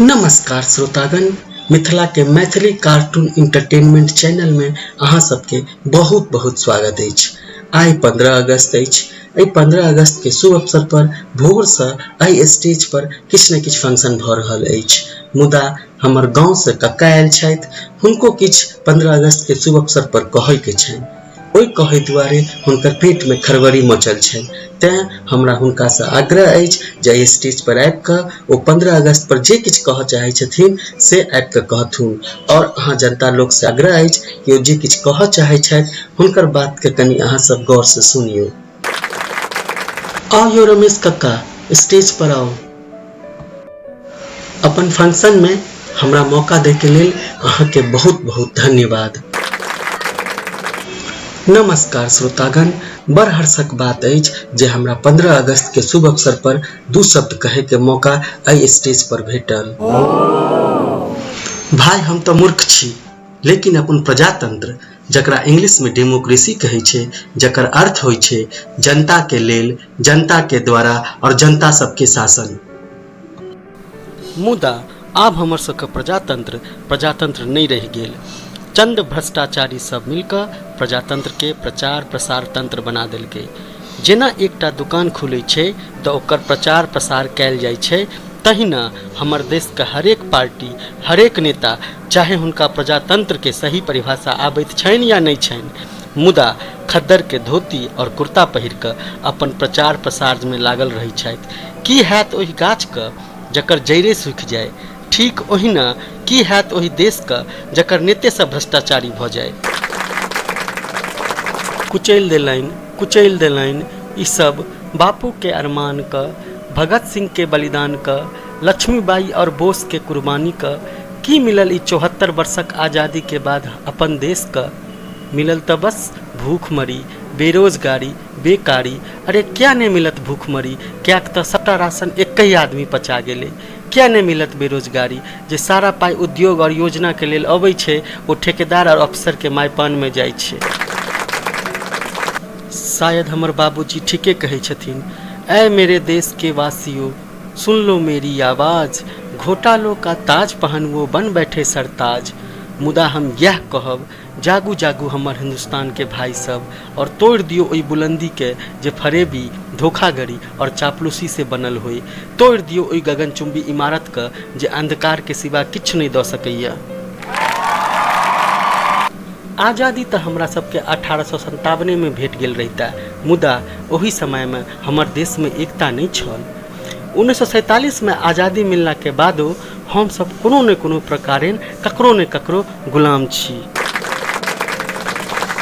नमस्कार श्रोतागण, मिथिला के मैथिली कार्टून इंटरटेनमेंट चैनल में अहाँ सबके बहुत बहुत स्वागत अछि। आइ 15 अगस्त अछि। एहि 15 अगस्त के शुभ अवसर पर भोर से एहि स्टेज पर किछु ने किछु फंक्शन भऽ रहल अछि। मुदा हमर गाँव से कक्का आयल छथि, हुनको किछु 15 अगस्त के शुभ अवसर पर कहै के छनि। ओहि कहै दुआरे हुनकर पेट में खड़बड़ी मचल छनि, तें हमरा हुनका से आग्रह अछि जे एहि स्टेज पर आबि कऽ ओ 15 अगस्त पर जे किछु कहऽ चाहै छथिन से आबि कऽ कहथुन। और अहाँ जनता लोक से आग्रह अछि कि ओ जे किछु कहऽ चाहै छथि हुनकर बात के कनि अहाँ सब गौर से सुनियौ। आउ यौ रमेश कक्का, स्टेज पर आउ। अपन फंक्शन में हमरा मौका दै के लेल अहाँ के बहुत बहुत धन्यवाद। नमस्कार श्रोतागण, बड़ हर्षक बात अछि जे हमरा 15 अगस्त के शुभ अवसर पर दू शब्द कहे के मौका एहि स्टेज पर भेटल। भाई, हम तऽ मूर्ख छी, लेकिन अपन प्रजातंत्र, जकरा इंग्लिश में डेमोक्रेसी कहै छै, जकर अर्थ होइ छै जनता के लेल, जनता के द्वारा और जनता सबके शासन। मुदा आब हमर सबके प्रजातंत्र प्रजातंत्र नहि रहि गेल। चंद भ्रष्टाचारी सब मिलकऽ प्रजातंत्र के प्रचार प्रसार तंत्र बना देलकै। जेना एकटा दुकान खुलै छै तऽ ओकर प्रचार प्रसार कयल जाइ छै, तहिना हमर देशके हरेक पार्टी, हरेक नेता, चाहे हुनका प्रजातंत्र के सही परिभाषा आबैत छनि या नहि छनि, मुदा खद्दर के धोती और कुर्ता पहिर कऽ अपन प्रचार प्रसार मे लागल रहै छथि। की हैत ओहि गाछके जकर जड़ि सूखि जाय? ठीक ओहिना की हैत ओहि देशके जकर नेते सब भ्रष्टाचारी भऽ जाय? कुचलि देलनि, कुचलि देलनि ई सब बापूके अरमानके, भगत सिंहके बलिदानके, लक्ष्मीबाई आओर बोसके कुर्बानीके। की मिलल ई 74 वर्षक आजादीके बाद अपन देशके? मिलल तऽ बस भूखमरी, बेरोजगारी, बेकारी। अरे किया नहि मिलत भूखमरी, किएक तऽ सबटा राशन एकहि आदमी पचा गेलै। किया नहि मिलत बेरोजगारी, जे सारा पाइ उद्योग आओर योजनाके लेल अबै छै ओ ठेकेदार आओर अफसरके मायपानमे जाइ छै। शायद हमर बाबूजी ठीके कहै छथिन, ऐ मेरे देश के वासियो, सुन लो मेरी आवाज, घोटालों का ताज पहन वो बन बैठे सरताज। मुदा हम इएह कहब, जागू जागू हमर हिन्दुस्तान के भाई सब, और तोड़ि दियौ ओहि बुलंदी के जे फरेबी, धोखाधड़ी और चापलूसी से बनल होय। तोड़ि दियौ ओहि गगनचुंबी इमारत के जे अंधकार के सिवा किछु नहि दऽ सकैए। आजादी तऽ हमरा सबके 1857 मे भेट गेल रहितए, मुदा ओहि समय मे हमर देश मे एकता नहि छल। 1947 मे आजादी मिलला के बादो हम सब कोनो ने कोनो प्रकारेण ककरो ने ककरो गुलाम छी।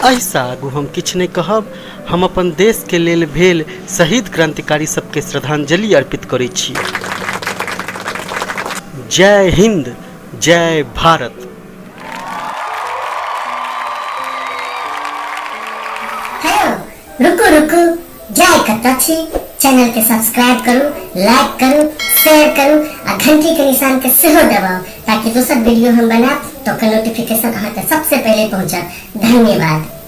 एहिसँ आगू हम किछु नहि कहब। हम अपन देशके लेल भेल शहीद क्रांतिकारी सबके श्रद्धांजलि अर्पित करै छी। जय हिंद, जय भारत। हेलो, रुकू रुकू, जाय कतऽ छी? चैनल के सब्सक्राइब करू, लाइक करू, शेयर करू आ घंटी के निशान के सेहो दबाउ ताकि दोसर वीडियो हम बनायब तऽ ओकर नोटिफिकेशन अहाँके सबसे पहिले पहुँचत। धन्यवाद।